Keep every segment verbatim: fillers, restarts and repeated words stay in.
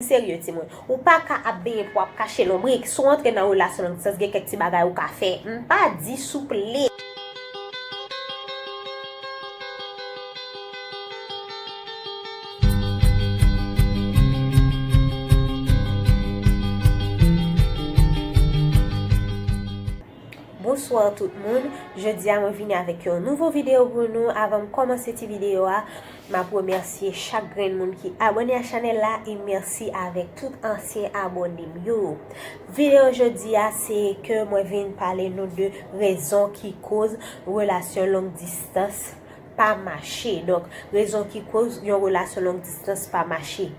Serye, timoun. Ou pa ka ap benyen pou ap kache lonbrik. Si w antre nan relasyon long distans, gen kèk ti bagay ou ka fè. M pa di souple. Bonswa tout moun. Jodi a mwen vini avèk yon nouvo videyo pou nou. Avan m kòmanse ti videyo a, m ap remèsye chak grenn moun ki abòne a chanèl la e mèsi avèk tout ansyen abòne m yo. Videyo jodi a se ke mwen vin pale nou de rezon ki koz relasyon long distans pa mache. Donk, rezon ki koz yon relasyon long distans pa mache.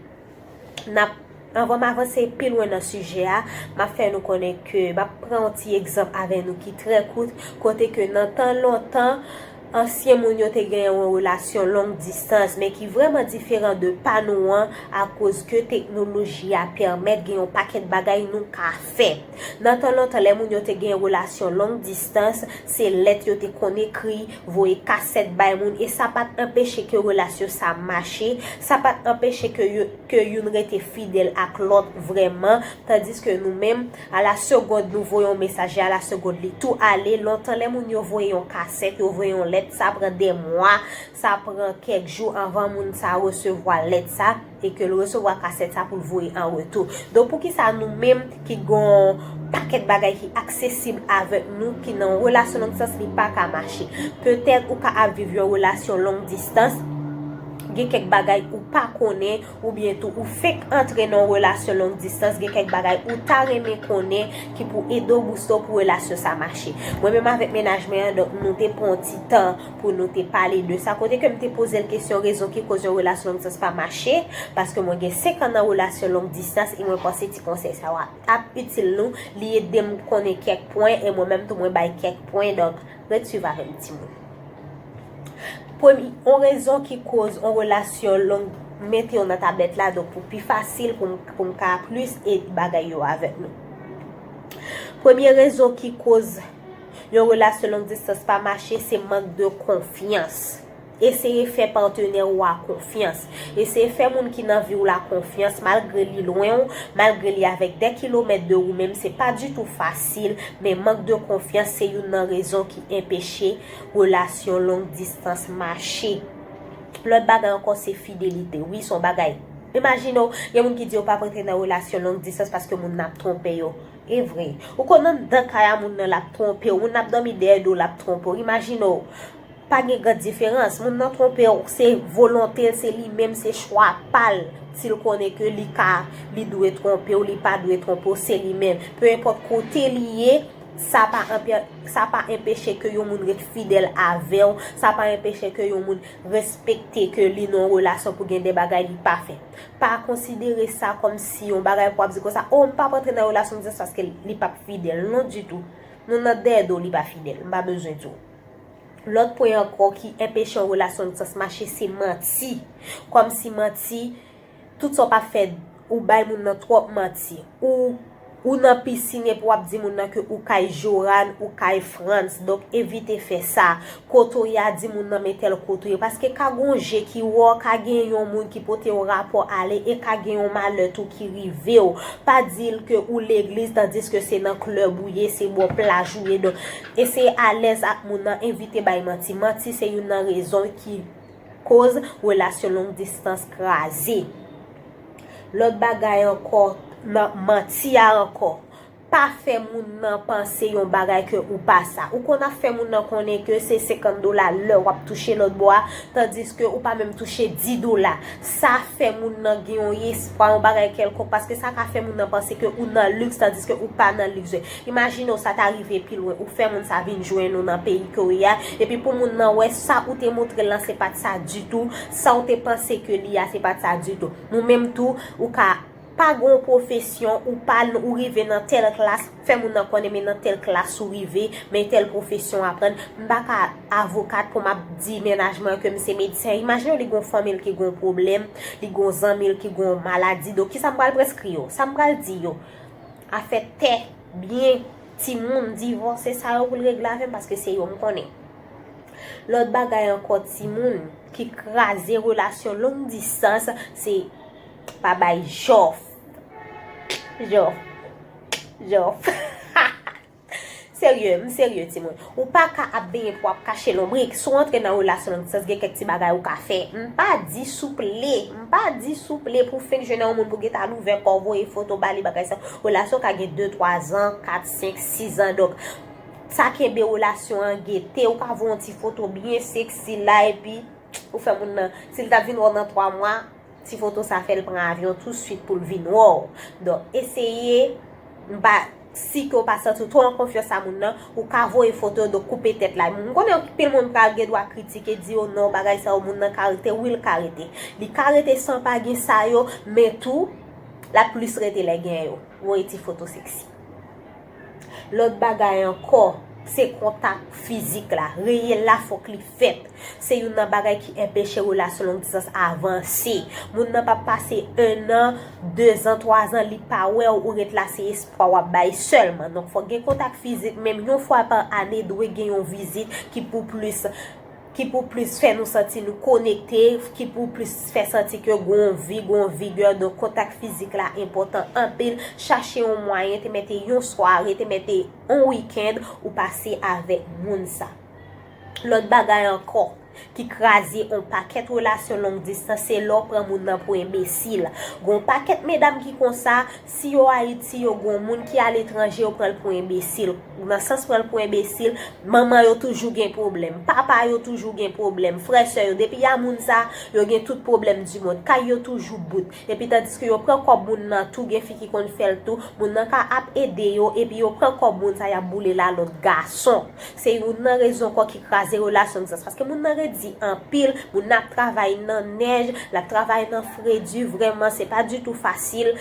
N ap, anvan m avanse pi lwen nan sijè a, m ap fè nou konnen ke m ap pran yon ti egzanp avè nou ki trè kout, kote ke nan tan lontan, ansyen moun yo te gen yon relasyon long distans, men ki vrèman diferan de pa nou an, akoz ke teknoloji a pèmèt gen yon pakèt bagay nou ka fè. Nan tan lontan, lè moun yo te gen relasyon long distans, se lèt yo te konn ekri, voye kasèt bay moun, e sa pa t anpeche ke relasyon sa mache, sa pa t anpeche ke yo, ke youn rete fidèl ak lòt vrèman, tandis ke nou menm, a la segond nou voye yon mesaj, e a la segond li tou ale. Lontan, lè moun yo voye yon kasèt, yo voye yon lèt, sa pran dè mwa, sa pran kèk jou anvan moun sa resevwa lèt sa, e ke l resevwa kasèt sa pou l voye an retou. Donk, poukisa nou menm ki gon pakèt bagay ki aksesib avèk nou, ki nan yon relasyon long distans, li pa ka mache? Petèt ou ka ap viv yon relasyon long distans, gen kèk bagay ou pa konnen, oubyen tou ou fenk antre nan yon relasyon long distans, gen kèk bagay ou ta renmen konnen ki pou ede w booste w pou relasyon sa mache. Mwen menm avèk mennaj mwen an, donk nou te pran yon ti tan pou nou te pale de sa. Kote ke m te poze l kesyon rezon ki koz yon relasyon long distans pa mache, paske mwen gen senk an nan relasyon long distans e mwen panse ti konsèy sa yo ap itil nou, li ede m konnen kèk pwen e mwen menm tou mwen bay kèk pwen, donk ret swiv avè m timoun. Premye, yon rezon ki koz yon relasyon long, mete yo nan tablèt la, donk pou pi fasil pou m, pou m ka plis e bagay yo avèk nou. Premye rezon ki koz yon relasyon long distans pa mache, se mank de konfyans. Eseye fè patnè w a konfyans. Eseye fè moun ki nan vi w la konfyans, malgre li lwen w, malgre li avèk dè kilomèt de ou menm, se pa ditou fasil, men mank de konfyans se youn nan rezon ki enpeche relasyon long distans mache. Lòt bagay ankò, se fidelite. Wi, se yon bagay. Imajine w, gen moun ki di yo p ap rantre nan relasyon long distans paske moun nan ap twonpe yo. E vre. Ou konn anndan kay a moun nan l ap twonpe w, moun nan ap dòmi dèyè do w l ap twonpe w. Imajine w, pa gen gran diferans. Moun nan twonpe w, se volonte l, se li menm, se chwa pa l. Si l konnen ke li ka, li dwe twonpe w, li pa dwe twonpe w, se li menm. Pe enpòt kote li ye, sa pa anpe-, sa pa enpeche ke yon moun ret fidèl avè w, sa pa enpeche ke yon moun respekte ke li nan yon relasyon pou gen de bagay li pa fè. Pa konsidere sa kòmsi yon bagay pou ap di konsa, "O, m p ap rantre nan relasyon distans paske li p ap fidèl." Non ditou. Nou nan dèyè do li pa fidèl. M pa bezwen di w. Lòt pwen ankò ki enpeche yon relasyon distans mache, se manti. Kòmsi manti, tout sa w p ap fè, ou bay moun nan twòp manti. Ou, ou nan pisin epi w ap di moun nan ke ou kay Joran, ou kay Frantz. Donk, evite fè sa. Kote w ye a, di moun nan men tèl kote w ye. Paske ka gon je ki wè w, ka gen yon moun ki pote w rapò ale e ka gen yon malè tou ki rive w. Pa di l ke ou legliz tandiske se nan klèb ou ye, se bò plaj ou ye. Donk, eseye alèz ak moun nan, evite bay manti. Manti se youn nan rezon ki koz relasyon long distans kraze. Lòt bagay ankò, nan manti a ankò. Pa fè moun nan panse yon bagay ke ou pa sa. Ou konn ap fè moun nan konnen ke se senkant dola lè w ap touche lòt bò a, tandiske ou pa menm touche dis dola. Sa fè moun nan gen yon espwa, yon bagay kèlkonk, paske sa ka fè moun nan panse ke ou nan liks, tandiske ou pa nan liks vre. Imajine w sa ta rive pi lwen, ou fè moun sa vin jwenn ou nan peyi ke w ye a, epi pou moun nan wè sa ou te montre l lan se pa t sa ditou, sa w te panse ke li a se pa t sa ditou. Ou menm tou, ou ka pa gon pwofesyon, ou pa, ou rive nan tèl klas, fè moun nan konnen men nan tèl klas ou rive, men tèl pwofesyon w aprann. M pa ka avokat pou m ap di mennaj mwen ke m se medsen. Imajine w li gon fanmi l ki gon pwoblèm, li gon zanmi l ki gon maladi. Donk, kisa m pral preskri yo? Sa m pral di yo? Afè tè, byen, timoun, divòs, se sa yo pou l regle avè m, paske se yo m konnen. Lòt bagay ankò, timoun, ki kraze relasyon long distans, se pa bay jòf. Jof. Jof. Serye, m serye, timoun. Ou pa ka ap benyen pou ap kache lonbrik. Si w antre nan relasyon long distans, gen kèk ti bagay ou ka fè. M pa di souple. M pa di souple pou fenk jwenn yon moun pou gentan al ouvè kò w, voye foto ba li, bagay sa. Relasyon ka gen de, twa zan, kat, senk, sis zan. Donk, sa kenbe relasyon an gete. Ou ka voye yon ti foto byen seksi la, epi ou fè moun nan, si l ta vin wè w nan twa mwa, ti foto sa fè l pran avyon touswit pou l vin wè w. Donk, eseye, m pa, si ke w pa santi w twò an konfyans a moun nan, ou ka voye foto yo, donk koupe tèt la. M konnen anpil moun pral gen dwa kritike, di, "O non, bagay sa yo, moun nan ka rete." Wi, l ka rete. Li ka rete san pa gen sa yo, men tou, l ap plis rete lè gen yo. Voye ti foto seksi. Lòt bagay ankò, se kontak fizik la. Reyèl la, fòk li fèt. Se youn nan bagay ki enpeche relasyon long distans avanse. Moun nan p ap pase en an, de zan, twa zan, li pa wè w, ou ret la, se espwa w ap bay sèlman. Donk, fòk gen kontak fizik, menm yon fwa pa ane, dwe gen yon vizit ki pou plis, ki pou plis fè nou santi nou konekte, ki pou plis fè santi ke gon vi, gon vigè. Donk, kontak fizik la enpòtan anpil. Chache yon mwayen, te mete yon sware, te mete yon wikenn, ou pase avèk moun sa. Lòt bagay ankò ki kraze yon pakèt relasyon long distans, se lè w pran moun nan pou enbesil. Gon pakèt medam ki konsa, si yo Ayiti, yo gon moun ki aletranje, yo pran l pou enbesil. Nan sans pran l pou enbesil, manman yo toujou gen pwoblèm, papa yo toujou gen pwoblèm, frè sè yo, depi y a moun sa, yo gen tout pwoblèm di mond, kay yo toujou bout. Epi tandiske yo pran kòb moun nan tou, gen fi ki konn fè l tou, moun nan ka ap ede yo, epi yo pran kòb moun sa, y ap boule l a lòt gason. Se youn nan rezon ankò ki kraze relasyon distans. Paske moun nan redi anpil, moun nan ap travay nan nèj, l ap travay nan fredi, vrèman, se pa ditou fasil.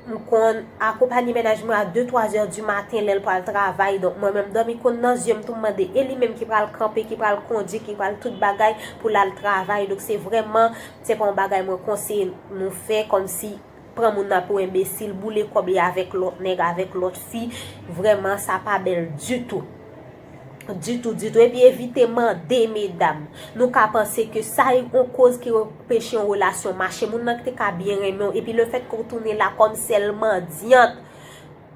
M konn akonpanye mennaj mwen a de, twa zè di maten lè l pral travay. Donk, mwen menm, dòmi konn nan zye m tou, m mande, e li menm ki pral kanpe, ki pral kondui, ki pral tout bagay pou l al travay. Donk, se vrèman, se pa yon bagay mwen konseye nou fè, kòmsi pran moun nan pou enbesil, boule kòb li avèk lòt nèg, avèk lòt fi. Vrèman, sa pa bèl ditou. Ditou, ditou. Epi evite mande, medam. Nou ka panse ke sa yon koz ki anpeche yon relasyon mache. Moun nan te ka byen renmen w. Epi lefètke w tounen la kòm sèl mandyant.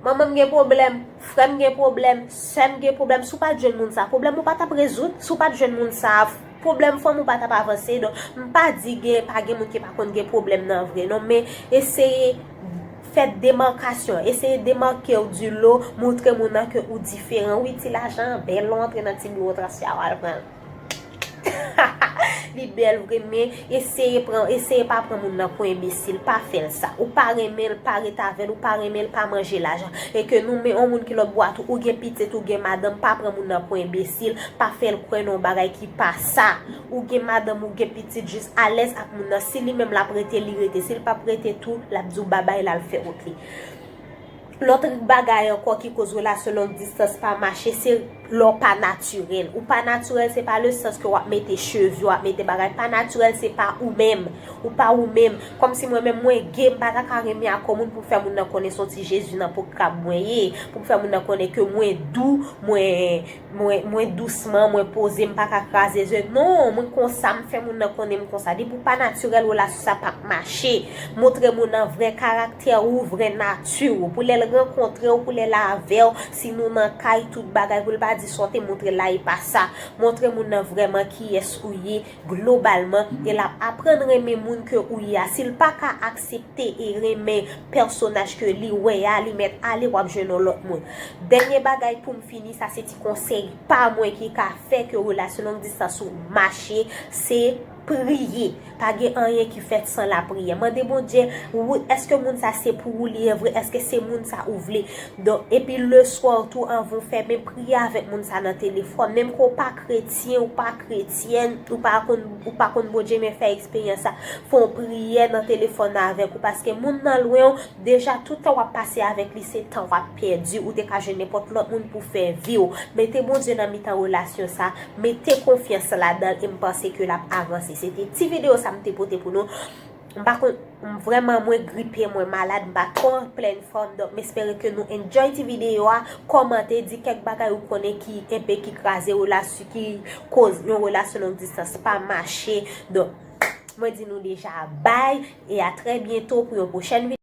Manman m gen pwoblèm, frè m gen pwoblèm, sè m gen pwoblèm. Si w pa t jwenn moun sa, pwoblèm ou pa t ap rezoud. Si w pa t jwenn moun sa, pwoblèm fanmi w pa t ap avanse. Donk, m pa di gen, pa gen moun ki pa konn gen pwoblèm nan vre, non, men eseye fè demakasyon, eseye demake w di lo, montre moun nan ke ou diferan. Wi, ti lajan an bèl, lè w antre nan ti biwo transfè a, w al pran l. Li bèl vre, men eseye pran, eseye pa pran moun nan pou enbesil, pa fè l sa. Ou pa renmen l, pa ret avè l, ou pa renmen l, pa manje lajan. E ke nou, men yon moun ki lòt bò a tou, ou gen pitit, ou gen madanm, pa pran moun nan pou enbesil, pa fè l kwè nan yon bagay ki pa sa. Ou gen madanm, ou gen pitit, jis alèz ak moun nan. Si li menm l ap rete, li rete. Si l p ap rete tou, l ap di w babay, l al fè wout li. Lòt bagay ankò ki koz relasyon long distans pa mache, se lè w pa natirèl. Ou pa natirèl, se pa le sans ke w ap mete cheve, w ap mete bagay. Pa natirèl, se pa ou menm. Ou pa ou menm. Kòmsi mwen menm, mwen ge, m pa ta ka renmen ak yon moun pou fè moun nan konnen se yon ti Jezi nan po krab mwen ye. Pou m fè moun nan konnen ke mwen dou, mwen, mwen, mwen dousman, mwen poze, m pa ka kraze zye. Non, mwen konsa, m fè moun nan konnen m konsa. Depi w pa natirèl, relasyon sa p ap mache. Montre moun nan vrè karaktè ou, vrè nati w. Pou lè l rankontre w, pou lè l avè w, si nou nan kay, tout bagay, pou l pa di sa w te montre l la, e pa sa. Montre moun nan vrèman kiyès ou ye, globalman, e l ap aprann renmen moun ke ou ye a. Si l pa ka aksepte e renmen pèsonaj ke li wè a, li mèt ale, w ap jwenn yon lòt moun. Dènye bagay pou m fini, sa se ti konsèy pa mwen ki ka fè ke relasyon long distans ou mache, se priye. Pa gen anyen ki fèt san lapriyè. Mande Bondye, ou, èske moun sa se pou ou li ye vre? Èske se moun sa ou vle? Donk, epi leswa tou, anvan w fèmen, priye avèk moun sa nan telefòn. Menm ke w pa kretyen, ou pa kretyèn, ou pa konn, ou pa konn Bondye, men fè eksperyans sa. Fè yon priyè nan telefòn avèk ou, paske moun nan lwen w, deja tout tan w ap pase avèk li, se tan w ap pèdi. Ou te ka jwenn nenpòt lòt moun pou fè vi w. Mete Bondye nan mitan relasyon sa, mete konfyans ladan l, e m panse ke l ap avanse. Se te ti videyo sa m te pote pou nou. M pa konn, m vrèman, mwen gripe, mwen malad, m pa twò an plèn fòm. Donk, m espere ke nou enjoy ti videyo a. Kòmante, di kèk bagay ou konnen ki enpe ki kraze relasyon, ki koz yon relasyon long distans pa mache. Donk, mwen di nou deja bay, e a trè byento pou yon pwochèn videyo.